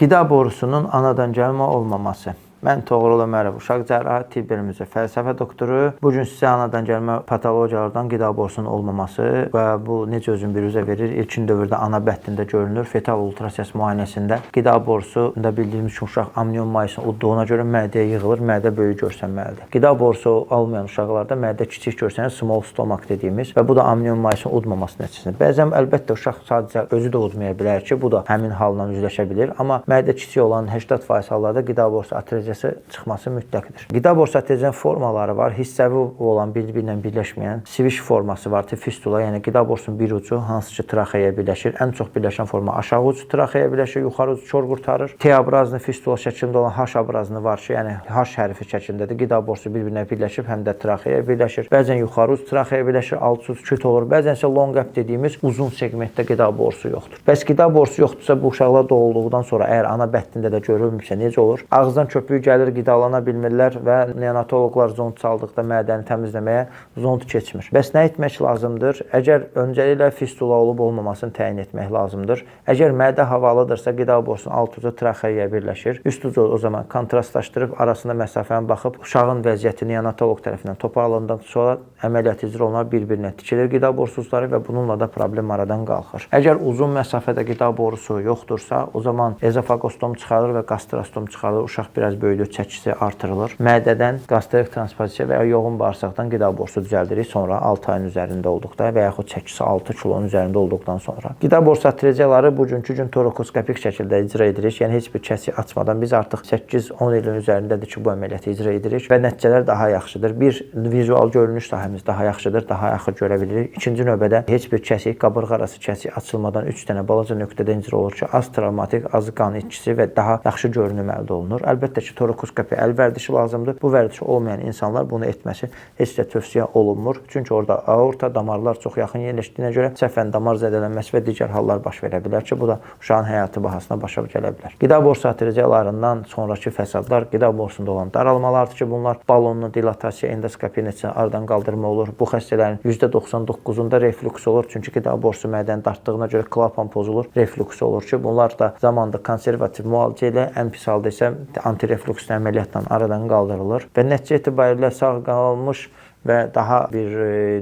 Qida borusunun anadan gəlmə olmaması. Mən Toğrul Ömərov, uşaq cərrahı, tibb elmi fəlsəfə doktoru. Bu gün sizə anadan gəlmə patologiyalardan qida borusunun olmaması və bu necə özünü biruzə verir? İlkin dövrdə ana bətnində görünür. Fetal ultrasəs müayinəsində qida borusunda bildiyimiz kimi uşaq amnion mayesini udduğuna görə mədəyə yığılır, mədə böyük görsənməlidir. Qida borusu olmayan uşaqlarda mədə kiçik görsənir, small stomach dediyimiz və bu da amnion mayesini udmaması nəticəsində. Bəzən əlbəttə uşaq sadəcə özü də udmaya bilər ki, bu da həmin halla üzləşə bilir, amma mədə kiçik olan 80% hallarda qida borusu atreziyası çıxması mütləqdir. Qida borusu atreziyasının formaları var. Hissəvi olan bir-birinə birləşməyən sviş forması var, fistula, yəni qida borusunun bir ucu hansı ki traxeya birləşir. Ən çox birləşən forma aşağı ucu traxeya birləşir, yuxarı ucu kor qurtarır. T-obrazlı fistula şəklində olan H obrazlı var ki, yəni H hərfi şəklindədir. Qida borusu bir-birinə birləşib həm də traxeya birləşir. Bəzən yuxarı uc traxeya birləşir, alt uc küt olur. Bəzən isə long gap dediyimiz uzun segmentdə qida borusu yoxdur. Bəs qida borusu yoxdursa bu uşaqlar doğulduqdan sonra əgər ana bətnində də görülmürsə necə olur? Ağızdan köpüyü gəlir, qidalana bilmirlər və neonatoloqlar zond çaldıqda mədəni təmizləməyə zond keçmir. Bəs nə etmək lazımdır? Əgər öncəliklə fistula olub olmamasını təyin etmək lazımdır. Əgər mədə havalıdırsa, qida borusunun alt ucu traxeyaya birləşir. Üst ucu o zaman kontrastlaşdırıb arasında məsafəni baxıb uşağın vəziyyəti neonatoloq tərəfindən toparlandıqdan sonra əməliyyat icra olunar, bir-birinə tikilir qida borusu ucları və bununla da problem aradan qalxır. Əgər uzun məsafədə qida borusu yoxdursa, o zaman ezofagostom çıxarılır və qastrostom çıxarılır. Uşaq biraz böyüdür, çəkisi artırılır. Mədədən qastrik transpozisiya və ya yoğun bağırsaqdan qida borusu düzəldirik sonra 6 ayın üzərində olduqda və yaxud çəkisi 6 kilonun üzərində olduqdan sonra. Qida borusu atreziyaları bugünkü gün torakoskopik şəkildə icra edirik. Yəni heç bir kəsik açmadan biz artıq 8-10 ilin üzərindədir ki, bu əməliyyatı icra edirik və nəticələr daha yaxşıdır. Bir, vizual görünüş sahəmiz daha yaxşıdır, daha yaxın görə bilirik. İkinci növbədə heç bir kəsik, qabırğa arası kəsik açılmadan 3 dənə balaca nöqtədən icra olur ki, az travmatik, az qan itkisi və daha yaxşı görünüm əldə olunur. Əlbəttə ki, torakoskopi əl vərdişi lazımdır. Bu vərdişi olmayan insanlar bunu etməsi heç də tövsiyə olunmur. Çünki orada aorta damarlar çox yaxın yerləşdiyinə görə səhvən damar zədələnməsi və digər hallar baş verə bilər ki, bu da uşağın həyatı bahasına başa gələ bilər. Qida borusu atreziyalarından sonrakı fəsadlar qida borusunda olan daralmalardır ki, bunlar balonlu dilatasiya, endoskopi nəticəsində aradan qaldırma olur. Bu xəstələrin %99-unda reflüks olur. Çünki qida borusu mədəni dartdığına görə klapan pozulur, reflüks olur ki, bunlar da zamanda konservativ müalicə ilə ən pis halda isə antireflüks əməliyyatla aradan qaldırılır və nəticə etibarilə sağ qalmış və daha bir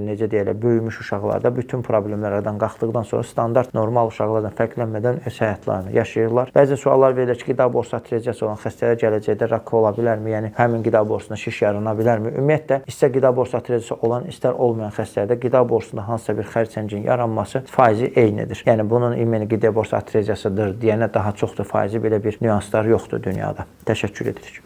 necə deyirlər, böyümüş uşaqlarda bütün problemlər aradan qalxdıqdan sonra standart normal uşaqlardan fərqlənmədən öz həyatlarını yaşayırlar. Bəzi suallar verilir ki, qida borusu atreziyası olan xəstələr gələcəkdə rak ola bilərmi? Yəni həmin qida borusunda şiş yarana bilərmi? Ümumiyyətlə istər qida borusu atreziyası olan, istər olmayan xəstələrdə qida borusunda hansısa bir xərçəngin yaranması faizi eynidir. Yəni bunun ümumi qida borusu atreziyasıdır deyənə daha çoxdur faizi, belə bir nüanslar yoxdur dünyada. Təşəkkür edirik.